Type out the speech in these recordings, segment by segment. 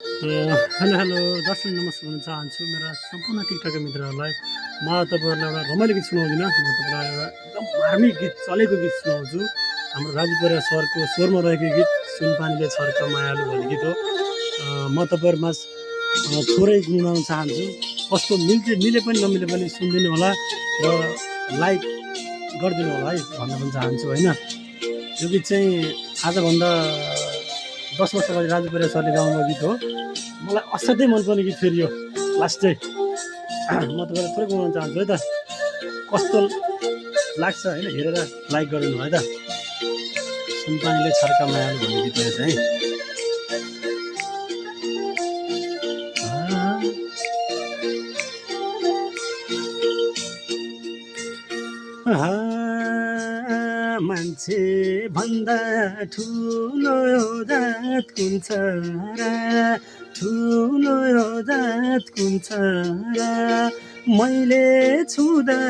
Hello hello दर्शक नमस्कार भन्न चाहन्छु मेरा सम्पूर्ण टिकटक मित्रहरूलाई। म तपाईँहरूलाई एउटा रमाइलो गीत सुनाउँदिनँ, म तपाईँलाई एउटा एकदम मार्मिक गीत चलेको गीत सुनाउँछु। हाम्रो राजु परियार सरको स्वरमा रहेको गीत सुनपानीले छर्का मायालु भन्ने गीत हो। म तपाईँहरूमा थोरै गुनगुनाउन चाहन्छु। कस्तो मिले पनि नमिले पनि सुनिदिनु होला र लाइक गरिदिनु होला है भन्न पनि चाहन्छु होइन। यो गीत चाहिँ आजभन्दा 10 वर्ष अगाडि राजु परियार सरले गाउनुभएको गीत हो। मलाई असाध्यै मनपर्ने गीत फेरि यो लास्ट चाहिँ म तपाईँलाई थोरै गुनाउन चाहन्छु है त, कस्तो लाग्छ होइन हेरेर लाइक गरिदिनु है त। सुनपानीले छर्का मायालु भन्ने गीत रहेछ है। मान्छे भन्दा ठुलो जात कुन छ र, ठुलो जात कुन छ र, मैले छुँदा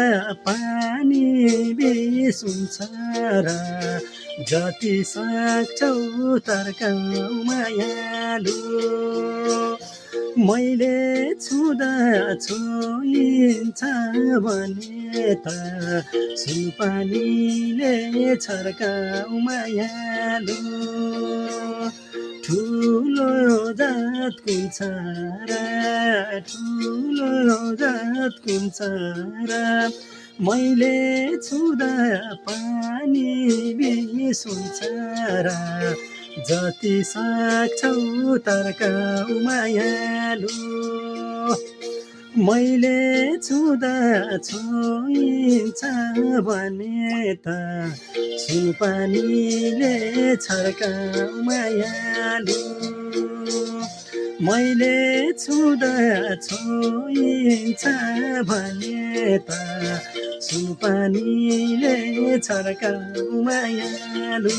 पानी बिस हुन्छ र, जति सक्छौ तर्काउ मायालु, मैले छुँदा छोइन्छ भने त सुनपानीले छर्काउ मायालु, ठुलो जात कुन छ र, ठुलो जात कुन छ र, मैले छुँदा पानी बिस हुन्छ र, जति सक्छौ तर्काउ मायालु, मैले छुँदा छोइन्छ भने त सुनपानीले छर्काउ मायालु, मैले छुँदा छोइन्छ भने त सुनपानीले छर्काउ मायालु।